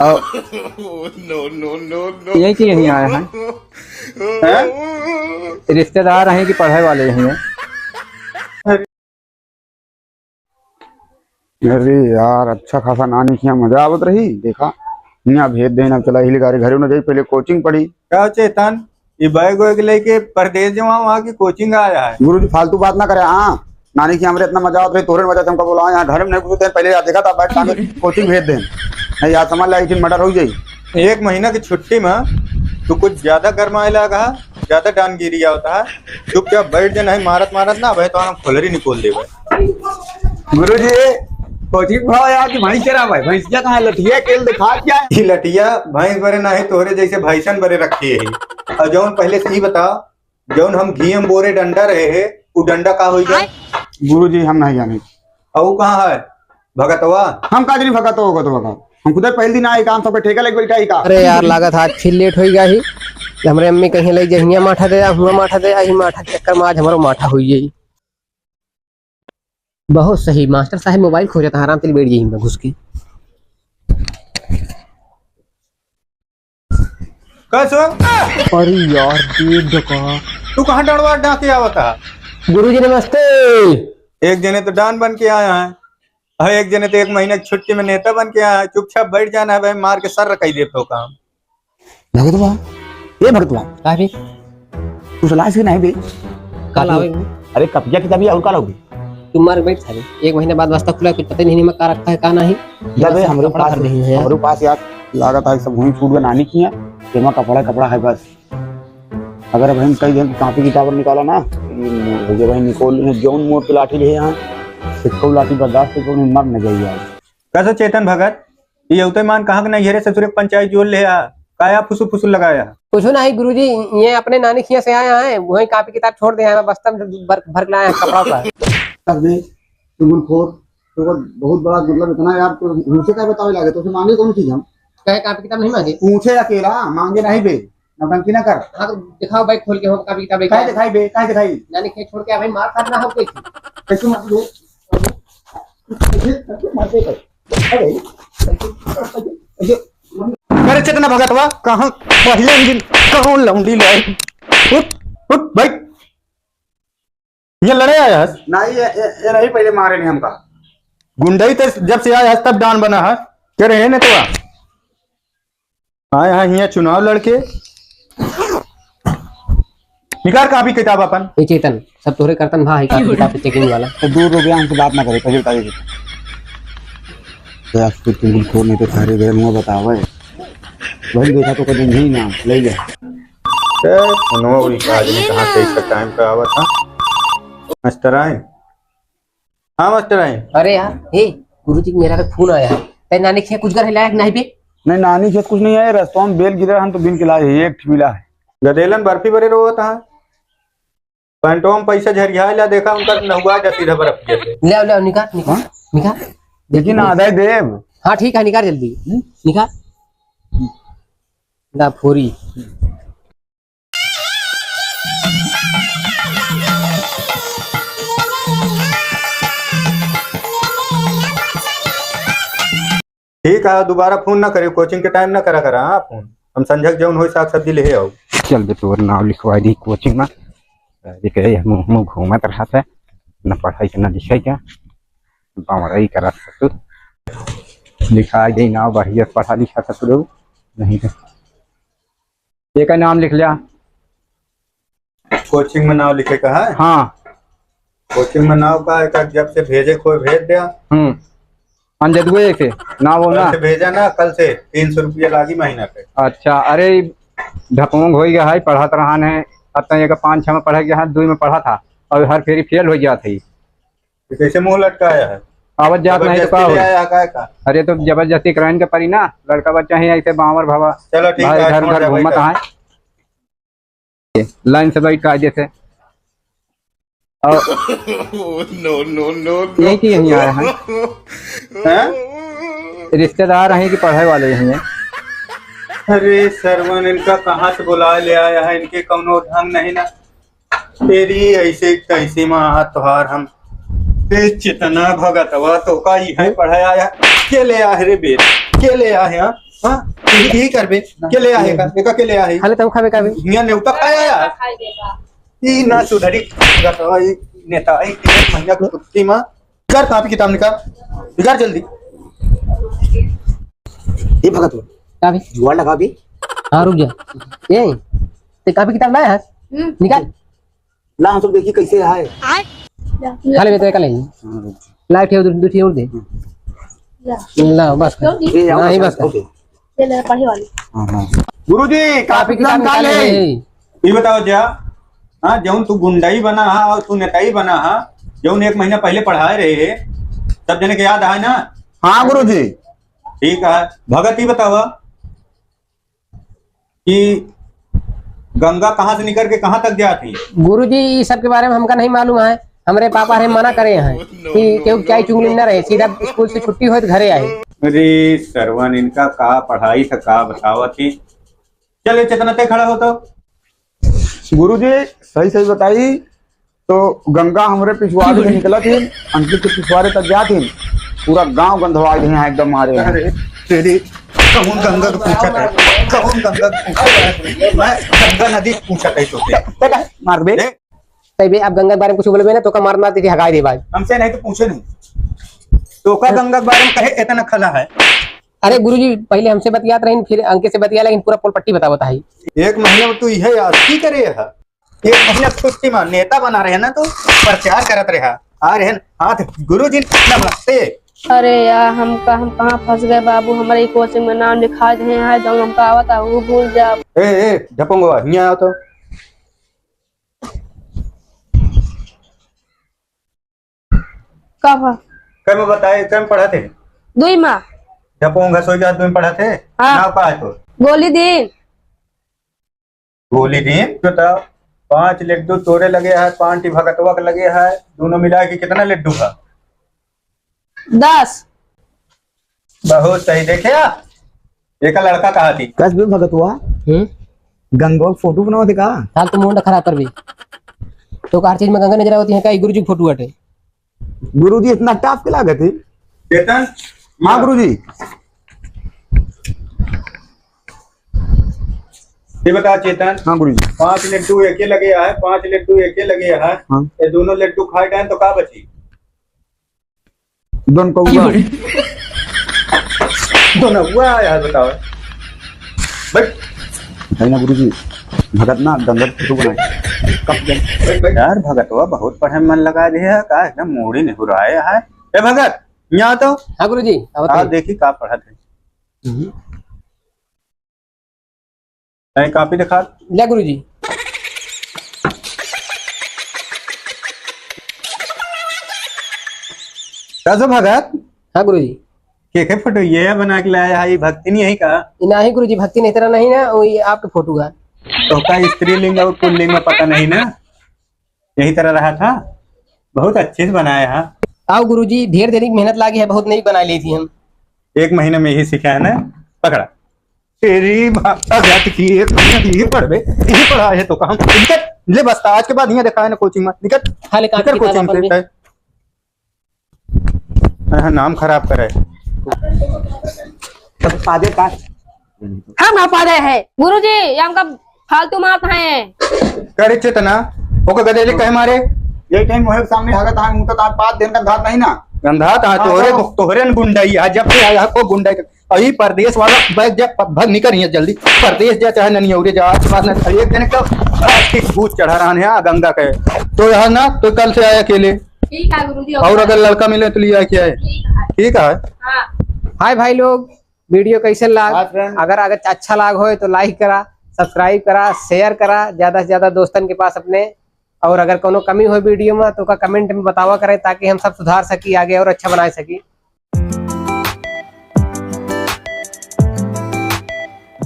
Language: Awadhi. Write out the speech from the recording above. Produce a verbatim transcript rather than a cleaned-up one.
और नो, नो, नो, नो। यही कि यहीं आया है। हैं? रिश्तेदार हैं कि पढ़े वाले यहीं हैं? अरे यार, अच्छा खासा नानी के यहाँ मजा आवत रही। देखा, यहाँ भेज देना, चला हिल गाड़ी घरे न जाई, पहले कोचिंग पढ़ी। का चेतन, ये बैग वैग लेके परदेस जावा, वहाँ की कोचिंग आया है। गुरुजी, फालतू बात ना करे। हाँ, नानी के हमरे इतना मजा आवत रही, तोहरे वजह से हमका बोला, यहाँ घर में नहीं घुसते हैं, पहले यार देखा था, बैठ टांगे कोचिंग भेज दे। नहीं यार, समझ ला, एक दिन मर्डर हो जाई। एक महीना की छुट्टी में तू कुछ ज्यादा गरमाए लगा, ज्यादा डानगिरी आवता है। चुपचाप बैठ जा, नहीं मारत मारत ना भाई, तो हम फुलरी निकोल देबे। गुरुजी, कोचिंग भाव यार कि भैंस चरा भाई, भैंसिया कहाँ है? लठिया केल दिखा क्या? ई लठिया भैंस बरे नाही, तोहरे जैसे भैंसन बरे रखी है। और जौन पहले से ही बता, जौन हम घी में बोरे डंडा रहे है, उ डंडा का होई गए? गुरुजी, हम नहीं जाने। और उ कहाँ है भगतवा? हम का जानी भगतवा होगा तो होगा। हम खुदे पहले दिन आए काम, सब ठेका लेके बैठा ही का? अरे यार, लागत आज फिर लेट होई गया ही। हमरे अम्मी कहीं लई जे हियां माठा दे आ, हुआं माठा दे आ, ही माठा के चक्कर में आज हमरो माठा होई जाई। बहुत सही, मास्टर साहब मोबाइल खोजत हैं, आराम से बैठ जाइए घुस के। कैसे? अरे यार, देख डका। तू कहाँ डड़वा डाके आवत है? गुरुजी नमस्ते। एक जने तो डान बन के आया है, और एक जने तो एक महीने की छुट्टी में नेता बन के आया है। चुपचाप बैठ जाना है भाई, मार के सर रखाई देत हो काम। भगतवा, ए भगतवा। का बे? तू चला से नहीं बे? का लावे बे? अरे कपिया किताबी और का लाओगे? तू मार बैठ सारे। एक महीने बाद बस्ता खुला, कुछ पता ही नहीं मैं का रखा है का नहीं। जब ये हमरे कपड़ा पास, भर रही है। हमरे पास यार लागत है सब वहीं छूट गया नानी की है, तेमा कपड़ा, कपड़ा है बस। अगर अब हम कई दिन की कॉपी किताब निकाला ना, ये भैया भाई निकोल, जौन मोट के लाठी ले यहाँ, सिक्को लाठी बर्दाश्त करके उन्हें मर न जाइए आज। कैसे चेतन भगत? ये उते मान कहाँ के नहीं घेरे ससुरे पंचायत जोड़ ले आ? काया फुसु फुसु लगाया? कुछ नहीं गुरुजी, ये अपने नानी खिया से आया है, वही कॉपी किताब छोड़ दे आया, बस्ता में भर, भर के लाया है कपड़ा का। तब भी चुगलखोर, तो बहुत बड़ा, मतलब, इतना यार, तो हमसे क्या बतावे लागे, तो उसे मांगे कौन चीज हम? कहे कॉपी किताब नहीं मांगे? पूछे अकेला, मांगे नहीं बे, नौटंकी ना कर। हाँ, तो दिखाओ बैग खोल के, हम कॉपी किताब लेके काहे आए। दिखाई बे, काहे दिखाई? नानी खिया छोड़ के आ भाई, मार खाना हो कैसे? कैसे मार दो? कैसे, कैसे मार दे कर? अरे, अरे चेतना भगतवा, कहाँ पहले दिन कौन लौंडी ले? उठ, उठ, बैठ। ये लड़े आया है? नहीं, ये, ये, ये नहीं पहले मारे नहीं हमका। गुंडई ते जब से आया है तब डान बना है। क्या रहे ने तो? आए हैं हियाँ चुनाव लड़के। निकाल कापी किताब अपन। ए चेतन, सब तोहरे करतन भा है कापी किताब के चेकिंग वाला। तो दो रुपया हमसे बात ना करे, पहले बताइए। तो आज तो तुम खोल नहीं तो सारे गए मुँह बतावे। वही देखा तो कभी नहीं ना ले जा। ए, फोनवा उल्टा आदमी कहाँ कैसे टाइम पे आवा था। मास्टर आए। हाँ मास्टर आए। अरे यार, हे, गुरुजी के मेरा फोन आया है। ते नानी के कुछ घर है लायक नहीं बे? नहीं, नानी के कुछ नहीं है, रस्तवा में बेल गिरा, हम तो बिन के लाए हैं, एक ठिमिला है। गदेलन बर्फी बरे रोवत है। पैंटवा में पैसा झरिया ला, देखा उनका नहुआ जाती है बर्फ जैसे। ले आओ, ले आओ, निकाल, निकाल, हाँ? निकाल। लेकिन आधा ही देब। हाँ, ठीक है, निकाल जल्दी। हम्म? निकाल। ला फोरी। ठीक है, दोबारा फोन ना करियो, कोचिंग के टाइम ना करा करा, हाँ, फोन। हम संझक जौन होई साग सब्जी ले आओ। चल बे, तोर नाम लिखवा दी कोचिंग में। अरे के मुँह, मुँह घूमत रहा था, न पढ़ाई के, न लिखाई के, बावड़ाई करत था तू। लिखाई दे नाम बढ़िया, पढ़ा लिखा था तू, नहीं तो एका नाम लिख लिया। कोचिंग में नाम लिखे का है? हाँ। कोचिंग में नाम का है, का जब से भेजे कोई भेज दिया। हम्म। अंजदुए के नाम हो कल ना? से भेजा ना, कल से तीन सौ रुपया लागी महीना पे। अच्छा, अरे ढकोंग हो गया है, पढ़त रहन है, अब तक एक पाँच छः में पढ़े गया है, दुई में पढ़ा था और हर फेरी फेल हो गया था। तो कैसे मुँह लटकाया है? आवत जात नहीं तो जबरदस्ती का ले होई? आया का, का? अरे तो जबरदस्ती कराइन के पड़ी ना, लड़का बच्चा ही ऐसे बावर भवा चलो ठीक भाई है, घर छोड़ घर दे भाई घूमत का। है। लाइन से बैठ कायदे से। और नो, नो, नो, नो। यही कि यहीं आया है। हैं? रिश्तेदार हैं कि पढ़े वाले यहीं हैं? अरे सरवन, इनका कहाँ से बुला ले आया है, इनके कौनो ढंग नहीं ना। तेरी ऐसे कैसे माँ तोहार हम। ए चेतना भगतवा, तो का ई है पढ़े आया? के ले आए रे बेट, के ले आए, हाँ? हाँ, यही, यही करबे। के ले आहे का? एका के ले आहे? खाले तब खाबे का बे? हियाँ नेवता खाया यार। ई ना सुधरी। ई नेता, ई एक महीना की छुट्टी मा। कर कापी किताब निकाल। निकाल जल्दी। ए भगत हो। का बे? जुगाड़ लगा बे। हाँ, रुक जा। ए, ते कापी किताब लाया है? हम्म। निकाल। ला, हम सब देखी कैसे है। खा लेबे तो एक ले। हाँ, रुक। ला, एक ठे और दे, दू ठे और दे। ला। ला, बस कर। ये आओ, नहीं, बस कर। ओके। ये ले, पढ़े वाली। हाँ, हाँ। गुरुजी, कापी किताब निकाल ले। ई बताओ जा, हाँ, जौन तू गुंडई बना हा और तू नेताई बना हा, जौन एक महीना पहले पढ़ाए रहे है, सब जने के याद है ना? हाँ गुरुजी। ठीक है, भगत, ई बतावा, कि गंगा कहाँ से निकल के कहाँ तक जात ही? गुरुजी, ई सब के बारे में हमका नहीं मालूम है। हमरे पापा रे मना करे हैं कि केहू चाय चुगली न रहे, सीधा स्कूल से छुट्टी होए तो घरे आए। अरे सरवन, इनका का पढ़ाई था, का बतावत ही। चल, ए चेतना, ते खड़ा हो तो। गुरुजी, सही सही बताई, तो गंगा हमरे पिछुआरे से निकलत ही, अंकित के पिछुआरे तक जात ही, पूरा गांव गंधवाई दे हैं एकदम मारे हैं। अरे तेरी, कौन गंगा के पूछत है? कौन गंगा के पूछत है? मैं गंगा नदी के पूछत है तोके। ते काहे मार बे? ए? तै बे, आप गंगा के बारे में कुछ बोलबे ना, तोका मार मार दे हगाई दे भाई। हमसे नहीं तो पूछे नहीं। तोका गंगा के बारे में कहे इतना खला है। अरे गुरुजी, पहले हमसे बतियात रहीन, फिर अंकित से बतिया, लेकिन पूरा पोलपट्टी बतावत है। एक महीना में तू इहे आस्ती करे है। एक महीना छुट्टी मा नेता बना रहे ना, तो प्रचार करत रहा। आ रहे न हाथ, गुरुजी नमस्ते। अरे यार, हमका, हम कहाँ फंस गए बाबू, हमारे कोचिंग में नाम लिखा दे हैं, जौन हमका आवत है वो भूल जा। ए, ए, ढपोंगवा, हियाँ आओ तो। का बा? कम बताए, कम पढ़त है? दुई मा। ढपोंग घसोई जात दुई पढ़त है? हाँ। नाव का है तो? गोली दीन। गोली दीन, बताओ। पाँच लड्डू तोरे लगे है, पाँच ठी भगतवा के लगे है, दोनों मिला के कितना लड्डू है? दस। बहुत सही, देखे आप? एक लड़का कहा थी। कस बे भगतवा? हम्म? गंगवा के फोटो बनावत है का? साल तो मुंड खराब कर भी। तो हर चीज में गंगा नजर आवती है का? ई गुरुजी के फोटो हटे। गुरुजी इतना टॉप के लागत है। चेतन। हाँ गुरुजी। ये बता चेतन। हाँ गुरुजी। पांच लड्डू एके लगे है, पांच लड्डू एके लगे है। हाँ। ये दोनों लड्डू खाए जाए तो का बची? दोन कौआ। दोन हुआ यार, बताओ। बैठ। है ना गुरुजी, भगत ना गंगा के फोटो बनाए। बैठ, बैठ। यार भगतवा बहुत पढ़े में मन लगा दिया है, का एकदम मूड़ी निहुराए है। ए भगत, यहाँ तो। हाँ गुरुजी, आवत हाँ, है। देखी का पढ़त है। हम्म। नहीं, कॉपी दिखा। ले गुरुजी। राजू भगत। हाँ गुरुजी। के के फोटो ये बना के लाया है, ये भक्ति नहीं है का? ये नहीं गुरुजी, भक्ति नहीं, तेरा नहीं ना, वो ये आपके फोटो का। तो का स्त्रीलिंग और पुल्लिंग में पता नहीं ना? यही तरह रहा था। बहुत अच्छे से बनाया है। आओ गुरुजी, ढेर दिन की मेहनत लागी है, बहुत नहीं बना ली थी हम। एक महीने में यही सीखा है ना? पकड़ा। तेरी भा-, अगत की एक महीने यही पढ़बे, यही पढ़ा है तो काम। निकल, ले बस्ता, आज के बाद यहाँ देखा है ना कोचिंग में। निकल, खाली कापी निकल किताब कोचिंग अपन से। भी। हाँ, नाम खराब करे। तब पादे का? हम ना पादे है। गुरुजी, ये हमका फालतू मारत हैं। करे चेतना, ओके गदेली कहे मारे? ये टाइम मोहे सामने हगत आए, मुंह तो तात पाद देन गंधात नहीं ना। गंधात हाँ, हाँ, तोहरे, तो तोहरे न गुंडई, आज जब से आया को गुंडई। अभी परदेश वाला बैग जब प-, भग निकल रही है जल्दी। परदेश जा चाहे ननियौरे जा, आज के बाद ना एक जने का आज की भूत चढ़ा रहा है गंगा के। तो यहाँ ना, तो कल से आए अकेले। ठीक है गुरुजी, और ओके। अगर लड़का मिले तो लिया के आए। ठीक है। ठीक है। हाँ। हाय भाई लोग, वीडियो कैसे लाग? हाँ friend। अगर, अगर अच्छा लाग होए तो like करा, subscribe करा, share करा, ज्यादा से ज्यादा दोस्तन के पास अपने। और अगर कोनो कमी होए वीडियो में तो का comment में बतावा करें, ताकि हम सब सुधार सकी, आगे और अच्छा बना सकी।